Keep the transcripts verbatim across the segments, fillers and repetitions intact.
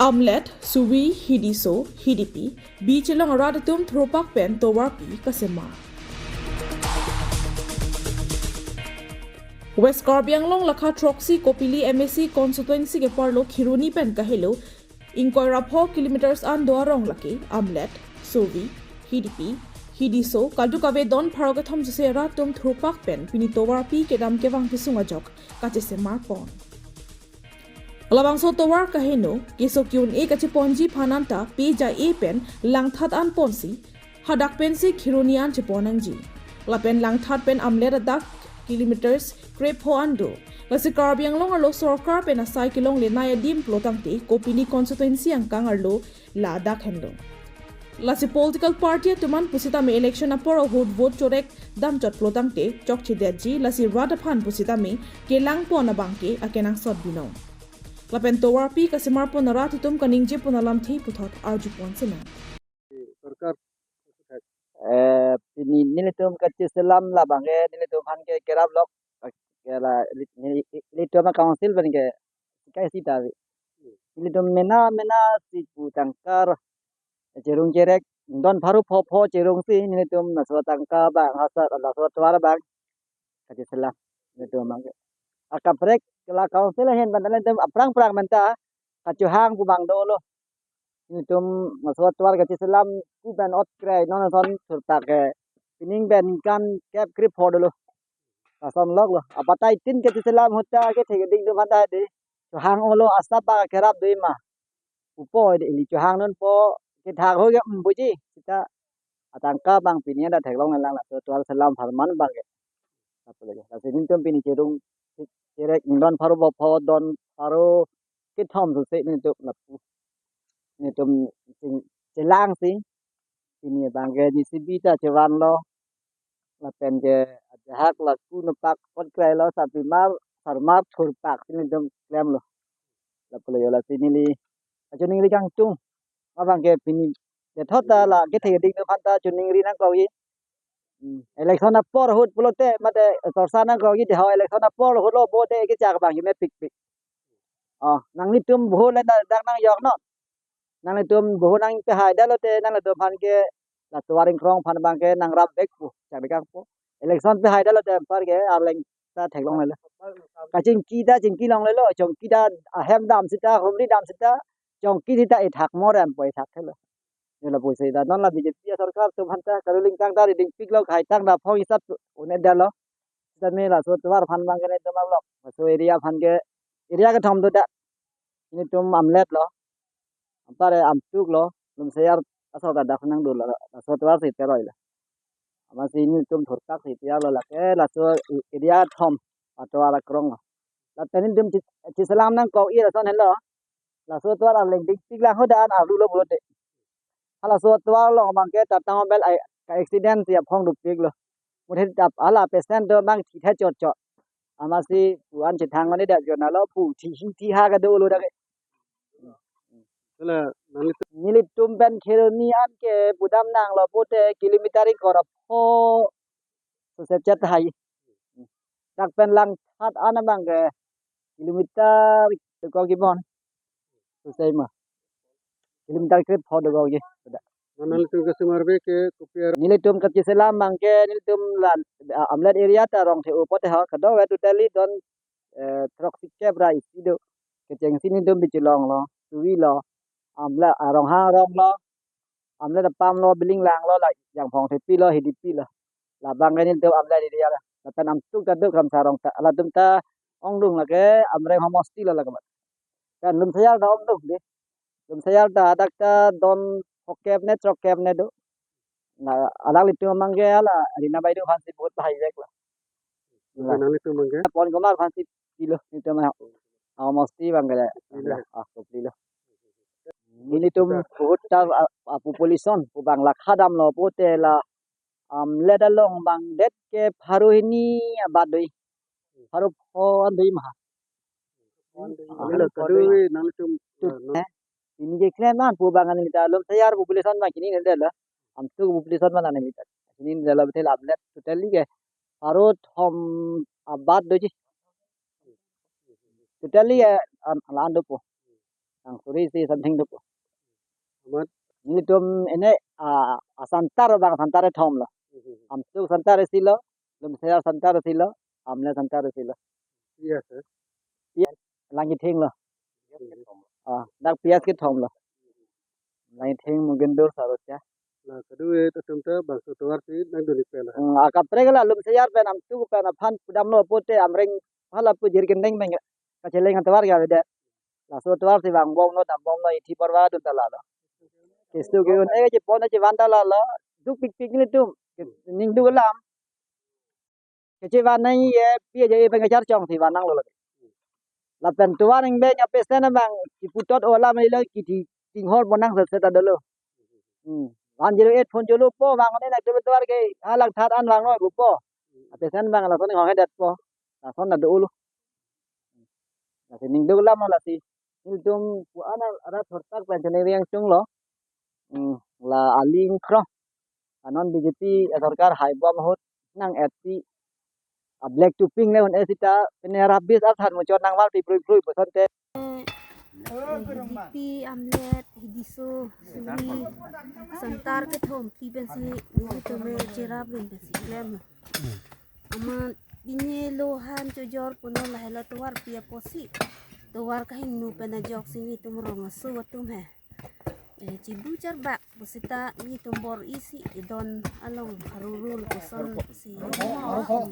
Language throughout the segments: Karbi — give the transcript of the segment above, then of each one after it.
Amlet, Suvi, Hidiso, Hidipi, beach along arat atum thurpak pen tovarpi kasemar. West Karbi Anglong lakha throksi Kopili M A C constituency keparlo Kheroni pen kahelo ingkoi ra pho kilometers an do arong lake Amlet, Suvi, Hidipi, Hidiso, kadokave don pharo kethom suse arat atum thurpak pen pini tovarpi kedam kevang kesung ajok kachesemar pon. Labangso tovar kaheno keso ke-un-e kacheponji aphan anta pe ja-e pen langthat an ponsi hadak pensi Kheroni an chepon nangji. Lapen langthat pen Amlet adak kilometers krepho an do. Lasi Karbi Anglong arlo sorkar pen asai kelongle nai adim pulotangte Kopili constituency angkang arlo ladak henlo. Lasi political party atum an pusitame election apor ahut vote chorek damchot pulotangte chokchedetji, lasi rat aphan pusitame kelang pon abangke akenangsot binong. Lapen tovarpi kasemar pon arat atum kaningje pon alamthe puthot arju pon sinang. Sorkar, eh, pini nelitum kacheselam labangke nelitum aphan ke kerap lok, ke la, neli-, nelitum a-council pen ke kai sita ave. Nelitum mena mena si pu tangka cherung cherek, don pharo pho pho cherungsi nelitum laso tangka abang, hasa laso tovar abang kacheselam nelitum abangke. Akaprek la council ahin pen nelitum aphrang phrang menta kachohang pu abang dolo. Nelitum laso tovar kacheselam ku pen ot kre non ason thurpak ke pining pen ningkan kep krepho dolo. Lason loklo. Abatai tin kacheselam ahut ta kethe keding atum aphan ta de chohang-olo, asap abang kerap do ma. Upo de ili chohang nonpo, kethak ho ke, mm, buji. Sita atangka abang pini ada theklonglelang laso tovar selam apharman abangke. Lapu lagi. Lasi nelitum pini cherung cherek don pharo pho pho, don pharo kethom suse nelitum lapu. Nelitum ching-, chelangsi pini abangke J C B ta chevanlo. Lapen ke ajahak laku nepak pot krailo, sarpimar sarmar thurpak si nelitum klemlo. Lapu lagi, lasi neli achiningri kangtung abangke pini dethot ta la kethe keding atum aphan ta chiningri nangkokji. Hmm, election apor ahut pulote mate chorcha nangkokji, de ho election apor ahut lo vote kechak abang mepikpik. Oh, nanglitum vote le dak nangjoknon. Nanglitum vote nangpehai detlo te nanglitum aphan ke la tovar ingkrong aphan abangke nangrap vek pu, chak dekang pu. Election pehai detlo te anparke Arleng ta theklonglelo. Kachingki ta chingki longlelo, chongki ta ahem dam sita, humri dam sita, chongki sita ethak morem po ethak thelo. Nela pusi ta non la B J P asorkar atum aphan ta karuling tang ta riding piklo, khai tang ta phong isap tu un-e detlo. Sita me laso tovar aphan abangke nelitum ablok. Laso area aphan ke area kethom do dak. Nelitum Amlet lo. Anpar Amtuk lo. Lumseyar asor ta dak nang dolo. Laso tovar si teroi lo. Amatsi nelitum thurpak si tiar lo lake laso area kethom atovar akrong lo. Lapen nelitum chi-, cheselam nangkok-i lason henlo. Laso tovar aleng dingpik lang ho dan arlu lo pulote. Halaso tovar along abangke Tata Mobile ai ka-accident si aphong dopiklo. Muthe tap hala patient do abang thithe chotchot. Amatsi pu-an chethang oni dak jona lo pu thihi thiha kedo lo dak. Hala nangli nelitum pen Kheroni an ke pudam nanglo pute kilometer ingkoi ra pho suse chet hai. Dak pen langthat an abangke kilometer dokok kibon. Suse ma. Kilometer krepho dokok ji. Sudah. Nanglitum kasemar ave ke kopi ar- Nelitum kacheselam abangke nelitum la, ah, Amlet area ta Rongthe-o pote ho, kadokave totally don, eh, throksi kep ra isi do. Kechengsi nelitum Bichelong lo, Suvi lo, Amla, ah, Ronghang arong lo, Amlet apam lo, Bilinglang lo, la Jangphong Thepi lo, Hidipi lo. Labangke nelitum Amlet area lo. Lapen Amtuk ta do Kramsa arong ta, latum ta ongdung lake Amreng homosti lo lake. Kan Lumseyar ta ongdung de. Lumseyar ta dak ta don phokep ne throkkep ne do. Na alanglitum abangke hala Rina Baideo aphansi vote bahai vek lo. Nanglitum abangke? Pon Kumar aphansi pilo nelitum abang. Ah, homosti abangke. Kopili. Ah, kopili lo. Nelitum vote ta, ah, ah, population pu abang lakha damlo pute la Amlet along abang det ke pharo hini abat doi. Pharo pho an doi ma. Neli la kadu nanglitum, tu, ah, no. Eh, pini keklem an pu abang neli ta Lumseyar population abang chinine detlo. Amtuk population abang neli ta chinine detlo, betul Amlet totally ke pharo thom abat doji. Totally ke an, la-an dopo. Bang suri isi something do. Amat? Nelitum ene, ah, a-center bang center kethom lo. Hmm. Amtuk center isi lo, Lumseyar center isi lo, Amlet center isi lo. Yes, sir. Yes, Langithing lo. Hmm. Ah, dak P S kethom lo. Langithing, Mugendur, Sarocha. Na kadu-et atum ta bangso tovar si nangdun-ik pen ha. Hmm, akaprek la Lumseyar pen Amtuk pen aphan pudamlo pote Amreng hala pu Jirikindeng pen kacheleng atovar ke avedet. Laso tovar si vangbomlo, dambomlo, ithi porva dun ta lalo. Keso ke-un-e, chepon-e, chevan ta lalo. Dukpikpik nelitum. Ning duk alam. Kechevan nangji, eh, P H A pen kacharchong si van nanglo lake. Lapen tovar ingbeng a-patient abang kipu tot-o alam lo, kithi chinghon pon nang seta dolo. Hmm. One zero eight phone cholo po, vang ne na tovar ke, halak that an vanglo po. A-patient abang lason hong hedetpo. Lason na dolo. Lasi ning duk alam lasi. Nelitum pu-an arat thortak pen choningri angtung lo. Hmm, la aling krong. Anon B J P sorkar haibom ahut nang-etpi a-black topping le un-e seta pine rubbish aphan muchot nangvalpi prui prui pu asonte. B J P Amlet, Hidiso, Suri, center kethom phli pensi nelitum cherap rin pensi klem. Amat pine Lohan chojor puno lahelo tovar pi apotsi. Tovar kahingno pen ajoksi nelitum rong aso atum he. Eh, chibu charbak pusita nelitum bor-i si idon along haruru lapuson si. Harupho,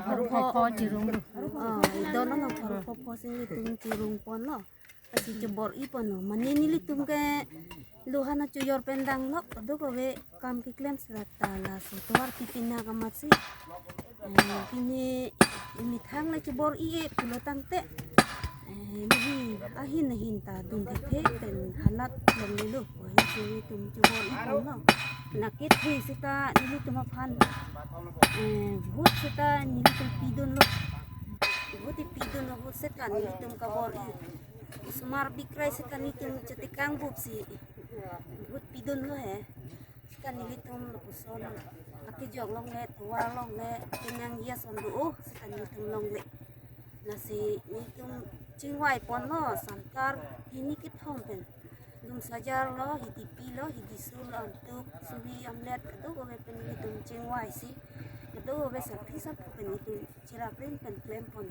harupho chirung. Oh, idon along harupho si nelitum chirung ponlo. Lasi chobor-i ponlo. Mane nelitum ke Lohan achojor pen danglok, kadokave kam keklem seta laso tovar pi pinak amatsi. Eh, pine methang le chobor-i-e pulo tangte. Eh, nehi ahin ahin ta dun thekthek pen halat longlelo. Ahin si nelitum chobor-i ponlo. Na kethe seta nelitum aphan, eh, vote seta nelitum pidunlo. Vote pidunlo, vote seta nelitum kabor-i. Osomar Bikrai seta nelitum chetekang bup si vote pidunlo he. Seta nelitum lapuson akejok longle, tovar longle, kenangji ason do-o, seta nelitum longle. Lasi nelitum chingvai ponlo, center hini kethom pen. Lumseyar lo, Hidipi lo, Hidiso lo, Amtuk, Suri, Amlet, kadokave pen nelitum chingvai si. Kadokave sarpi sarpo pen nelitum cherap rin pen klem pon.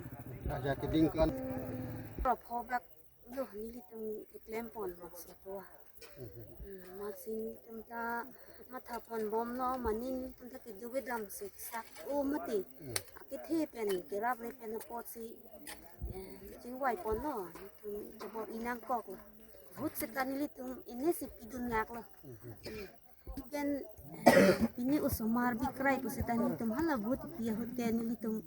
Raja keding kan. Propho bak lo nelitum keklem pon bangso tovar. Hmm, amatsi nelitum ta matha ponbomlo, mane nelitum ta kedo kedam si sak-o mati. Akethe pen kerap re pen apotsi, eh, chingvai ponlo, nelitum chobor-i nangkoklo. Vote seta nelitum ine si pidun ngaklo. Hmm. Pen, eh, pine osomar Bikrai pusita nelitum hala vote pi ahut ke nelitum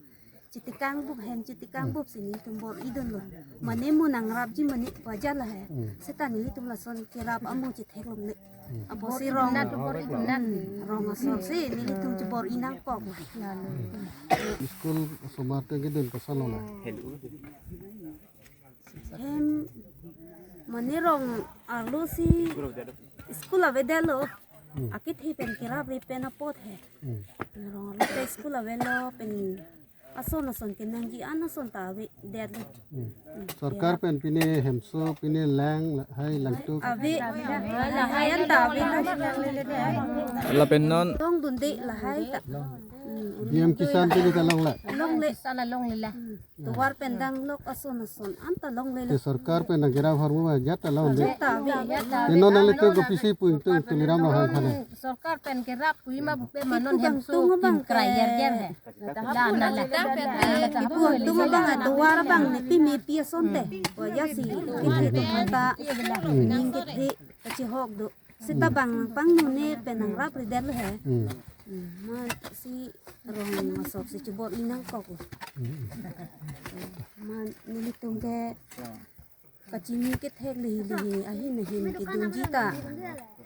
chetekang bup, hem chetekang bup si nelitum bor-i dunlo. Mane mo nangrapji mane pu ajat lo he. Hmm. Seta nelitum lason kerap amo chethek longle. Hmm. Apotsi rong, bor-i dunat, bor-i dunat. Hmm, rong asor si nelitum chobor-i nangkok. School osomar te kedun koson lo la? Hem, mane rong arlo si school avedetlo. Hmm. Akethe pen kerap re pen apot he. Hmm. Rong arlo ke school avelo pen ason ason kenangji an ason ta avedetlo. Hmm. Hmm. Sorkar pen pine hemso, pine lang, lahai, langtuk. Ave, lahai an ta ave. Lapen non. Longdunde lahai ta. Hmm. P M Kisan pine ta longle? Longle. Kisan longle la. Hmm. Tovar pen danglok ason ason anta longlelo. Te sorkar pen nangkerap ahormu ajat ta longle. Ajat ta ave. Te non nanglitum kopisi pu ingtung Tuliram Ronghang aphan? Sorkar pen kerap pu ima bupe ma non hemso tung abang krai yer yer he. La na la. Ipu tung abang, tovar abang ne pime pi asonte. Wajah si. Kita ta ning kethe kachihok do. Seta bang pangno ne pen nangrap ridet lo he. Hmm. Hmm, amatsi rong asor si chobor-i nangkok. Hmm. Ma nelitum ke kachini kethek lehi lehi ahin ahin kedunji ta.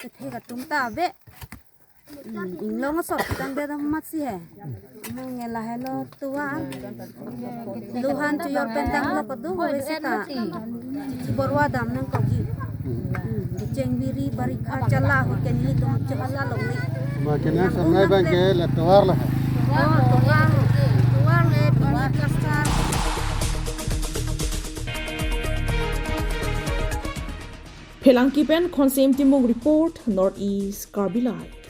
Kethek atum ta ave. Hmm, inglong asor kitang det amatsi he. Mo nge lahelo tovar. Lohan chojor pen danglok kadokave seta. Chichibor-i dam nangkokji. Hmm, kecheng biri barikha chala ahut ke nelitum chala longle. Ma kene sonai abang ke le tovar lo. Oh, tovar. Tovar le pini plaster. Phelangki pen Khonsing Timung report, North East Karbi Live.